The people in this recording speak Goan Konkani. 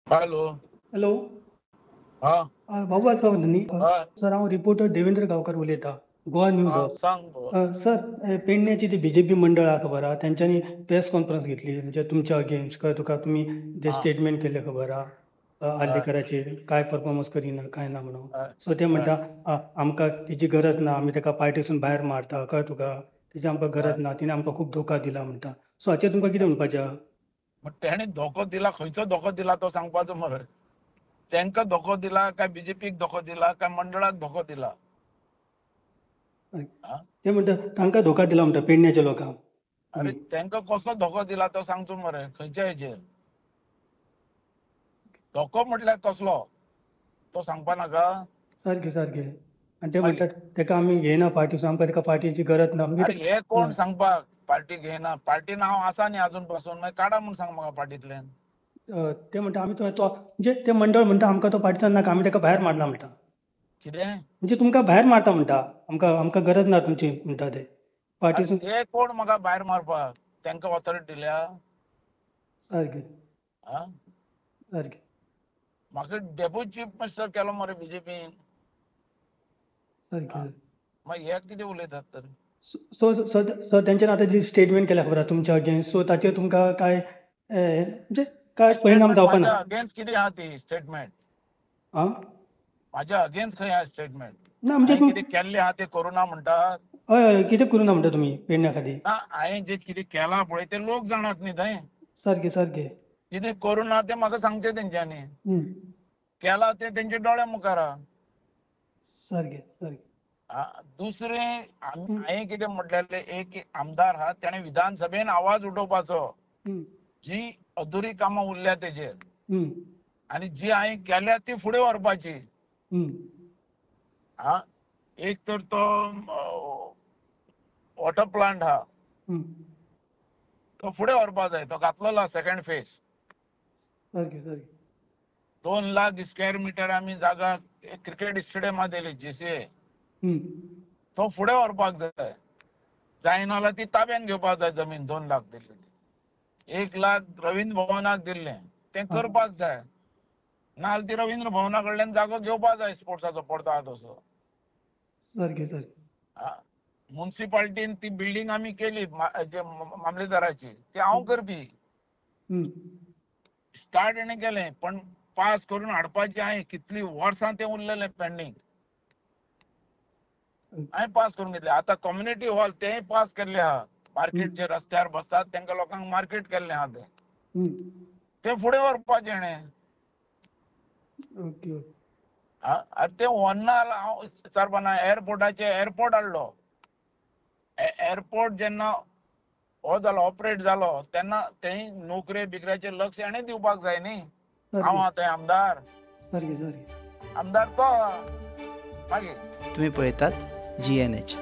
हॅलो हॅलो हा बाबू आसा न्ही हय सर, हांव रिपोर्टर देवेंद्र गांवकार उलयतां, गोवा न्यूज. हा, सांग बाबा. सर, पेडण्याची ती बीजेपी मंडळ आहा खबर आहा, तेंच्यांनी प्रेस कॉन्फरन्स घेतली म्हणजे तुमच्या अगेन्स्ट. कळ्ळें तुका? तुमी जे स्टेटमेंट केले खबर आहा आर्लेकराचेर, काय परफॉर्मन्स करिना काय ना म्हणून. सो ते म्हणटा आमकां तेजी गरज ना, आमी तेका पार्टीसून भायर मारता. कळ्ळें तुका? तेजी आमकां गरज ना, तिणें आमकां खूब धोका दिला म्हणटा. सो हाचेर तुमकां कितें म्हणपाचें आहा? मग तेणे धोको दिला, खंयचो धोको दिला तो सांगपाचो मरे. तेंका धोको दिला काय बीजेपीक धोको दिला काय मंडळाक धोको दिला? ते म्हणटा तांकां धोका दिला म्हणटा पेडण्याच्या लोकांक. अरे तेंका कसलो धोको दिला तो सांगचो मरे, खंयच्या हेजेर धोको म्हटल्यार कसलो तो सांगपा नाका? सारकें सारकें. आनी ते म्हणटात तेका आमी घेयना पार्टी, आमकां तेका पार्टीची गरज ना. अरे हे कोण सांगपाक पार्टी घेयना? पार्टीन हांव आसा न्ही अजून पासून, मागीर काडा म्हूण सांग म्हाका पार्टींतल्यान. ते म्हणटा आमी तो म्हणजे ते मंडळ म्हणटा आमकां तो पार्टींतल्यान नाका, आमी तेका भायर मारला म्हणटा. कितें म्हणजे तुमकां भायर मारता म्हणटा, आमकां आमकां गरज ना तुमची म्हणटा ते पार्टीसून. ते कोण म्हाका भायर मारपाक? तेंका ऑथॉरिटी दिल्या? सारकें सारकें. म्हाका डेप्युटी चीफ मिनिस्टर केलो मरे बीजेपीन. सारकें. मागीर हे कितें उलयतात तर? सो सो तेंच्यान आतां जी स्टेटमेंट केल्या खबर आहा तुमच्या अगेन्स्ट, सो ताचेर तुमकां काय म्हणजे काय परिणाम जावपा ना? अगेन्स्ट कितें आहा ती स्टेटमेंट? आं, म्हाज्या अगेन्स्ट खंय आहा स्टेटमेंट? ना म्हणजे कितें केल्लें आहा तें करूं ना म्हणटात? हय हय, कितें करूं ना म्हणटा तुमी पेडण्या खातीर? ना, हांवें जें कितें केलां पळय तें लोक जाणात न्ही थंय. सारकें सारकें. कितें करूं ना तें म्हाका सांगचें तेंच्यांनी, केलां तें तेंच्या दोळ्या मुखार आहा. सारकें सारकें. दुसरें हांवें कितें म्हटलेलें, एक आमदार आहा तेणें विधानसभेन आवाज उठोवपाचो जी अधुरी कामां उरल्या तेजेर, आनी जी हांवें केल्या ती फुडें व्हरपाची. हा, एक तर तो वॉटर प्लांट आहा तो फुडें व्हरपा जाय, तो घातलेलो second phase. 2 lakh square metre आमी जागा क्रिकेट स्टेडियमा दिली जीसीए, तो फुडें व्हरपाक जाय. जायना जाल्यार ती ताब्यान घेवपाक जाय जमीन. 2 लाख दिल्ली ती, 1 लाख रवींद्र भवनाक दिल्लें तें करपाक जाय, नाजाल्यार ती रवींद्र भवना कडल्यान जागो घेवपाक जाय स्पोर्ट्साचो पडतो आहा तसो. सारकें सारकें. मुन्सिपाल्टीन ती बिल्डींग आमी केली मामलेदाराची, ती हांव करपी, स्टार्ट हेणें केलें, पण पास करून हाडपाची हांवें कितली वर्सां तें उरलेलें पेंडींग, हांवें पास करून घेतलें. आतां कम्युनिटी हॉल तेंय पास केल्लें आहा, मार्केट जे रस्त्यार बसतात तेंका लोकांक मार्केट केल्लें आहा तें, तें फुडें व्हरपाचें हेणें. आनी तें व्हरना हांव विचारपाना. एअरपोर्टाचे एअरपोर्ट हाडलो, एअरपोर्ट जेन्ना हो जालो ऑपरेट जालो तेन्ना तेंय नोकरे बिकऱ्याचेर लक्ष हेणें दिवपाक जाय न्ही. हांव आतां आमदार, आमदार तो मागीर तुमी पळयतात GNH.